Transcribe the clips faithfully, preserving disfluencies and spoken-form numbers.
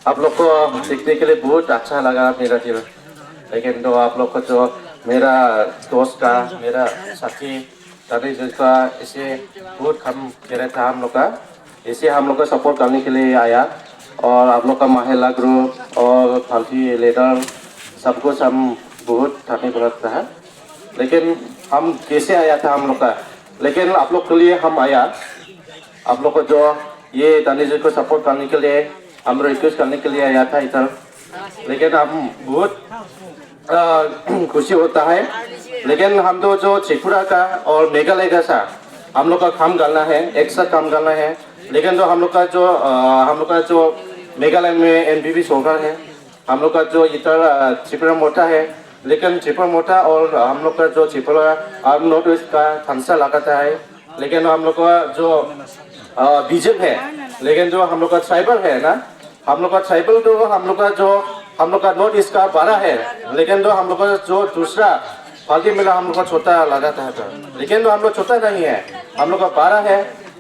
आप लोग को देखने के लिए बहुत अच्छा लगा मेरा दिल। लेकिन तो आप लोग को जो मेरा दोस्त का, मेरा साथी दानिश जी का, इसे बहुत कम करे था हम लोग का। इसे हम लोग का सपोर्ट करने के लिए आया। और आप लोग का महिला ग्रुप और पार्टी लीडर, सब कुछ हम बहुत धन्यवाद रहा। लेकिन हम कैसे आया था हम लोग का, लेकिन आप लोग के लिए हम आया। आप लोग को जो ये दानिश जी को सपोर्ट करने के लिए, हम रिक्वेस्ट करने के लिए आया था इधर। लेकिन हम बहुत अ, खुशी होता है। लेकिन हम तो जो त्रिपुरा का और मेघालय का सा, हम लोग का काम करना है, एक साथ काम करना है। लेकिन तो हम लोग का जो अ, हम लोग का जो मेघालय में एनपीपी सरकार है, हम लोग का जो इधर अ, त्रिपुरा मोर्चा है, लेकिन त्रिपुरा मोर्चा और हम लोग का जो त्रिपुरा और नॉर्थ ईस्ट का थानसा लगाता है। लेकिन हम लोग का जो विजन है, लेकिन जो हम लोग का ट्राइबल है ना, हम लोग का ट्राइबल तो हम लोग का जो हम लोग का नॉर्थ ईस्ट का बड़ा है। लेकिन तो हम लोग का जो दूसरा पार्टी मिला हम लोग का छोटा लगाता है। लेकिन तो हम लोग छोटा नहीं है, हम लोग का बड़ा है,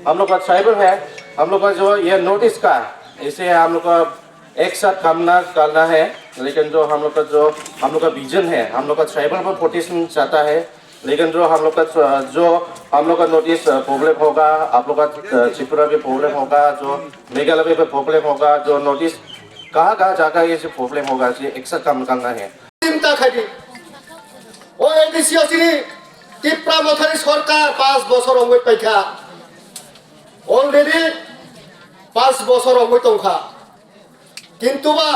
हम लोग का ट्राइबल है। हम लोग का जो ये नॉर्थ ईस्ट का, इसे हम लोग का एक साथ काम ना करना है। लेकिन जो हम लोग का जो हम लोग का विजन है, हम लोग का ट्राइबल पर प्रोटेक्शन चाहता है। लेकिन जो हम लोग का जो हम लोग का नॉर्थ ईस्ट प्रॉब्लम होगा, आप लोग का त्रिपुरा भी प्रॉब्लम होगा, जो मेघालय में भी प्रॉब्लम होगा, जो नॉर्थ ईस्ट कहाँ कहाँ जाकर ये जो प्रॉब्लम होगा, ये एक साथ काम करना है। চিন্তা খাইবি। ও এডিসি অসিনি তিপ্রা মথানি সরকার পাঁচ বছর অঙ্গই পাইখা। Already পাঁচ বছর অঙ্গই টংখা। কিন্তু বা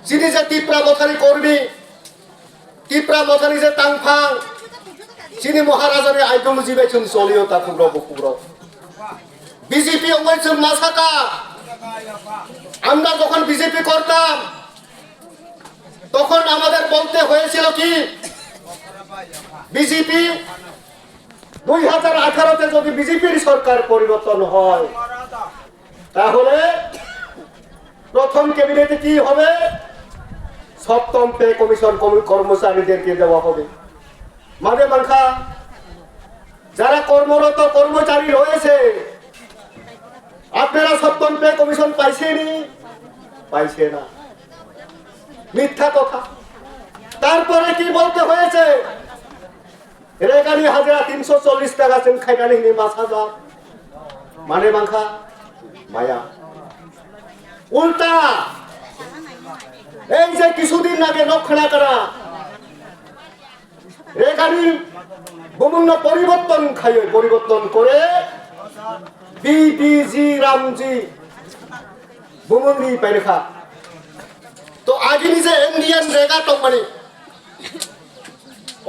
চিনি যে তিপ্রা মথানি কর্মী, তিপ্রা মথানি যে তাংফাং, চিনি মহারাজানি আইডল জিবে চুন চলিও তা কুব্র বুকুব্র। বিজেপি অঙ্গই চুন মাসাকা। আমরা যখন বিজেপি করতাম, তখন আমাদের বলতে হয়েছিল কি, বিজেপি দুই হাজার আঠারোতে যদি বিজেপির সরকার পরিবর্তন হয়, তাহলে প্রথম ক্যাবিনেটে কি হবে? সপ্তম পে কমিশন কর্ম-, কর্মচারীদেরকে দেওয়া হবে। মানে মাংখা, যারা কর্মরত কর্মচারী রয়েছে, আপনারা সপ্তম পে কমিশন পাইছেনি? পাইছে না। মিথ্যা কথা। তারপরে কি বলতে হয়েছে? রেগানি হাজিরা তিনশো চল্লিশ টাকা চেন খাইনানি হিনি মাসা যা। মানে মাংখা মায়া। উল্টা এই যে কিছুদিন আগে নখড়াকারা রেগানি বিভিন্ন পরিবর্তন খাইয়ে পরিবর্তন করে বিবিজি রামজি বুমুন্দি পাইরেখা। তো আগে নিজে ইন্ডিয়ান রেগা টকমানি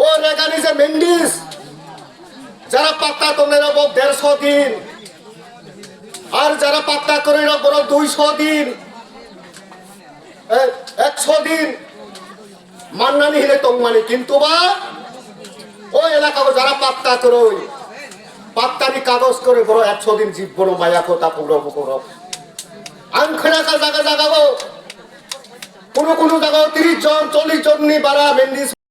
ও রেগানি যে মেন্ডিস, যারা পাত্তা তোমরা বড় দেড়শো দিন, আর যারা পাত্তা করে এরা বড় দুইশো দিন, এ, একশো দিন মান্নানি হিলে টংমানি, কিন্তু বা ও এলাকা যারা পাত্তা করে, পাত্তানি কাগজ করে বড় একশো দিন জীব বড় মায়া কথা পুরো পুরো। আংখড়াকা জায়গা জায়গাও কোনো কোনো জায়গাও তিরিশ জন, চল্লিশ জন নি বারা মেন্ডিস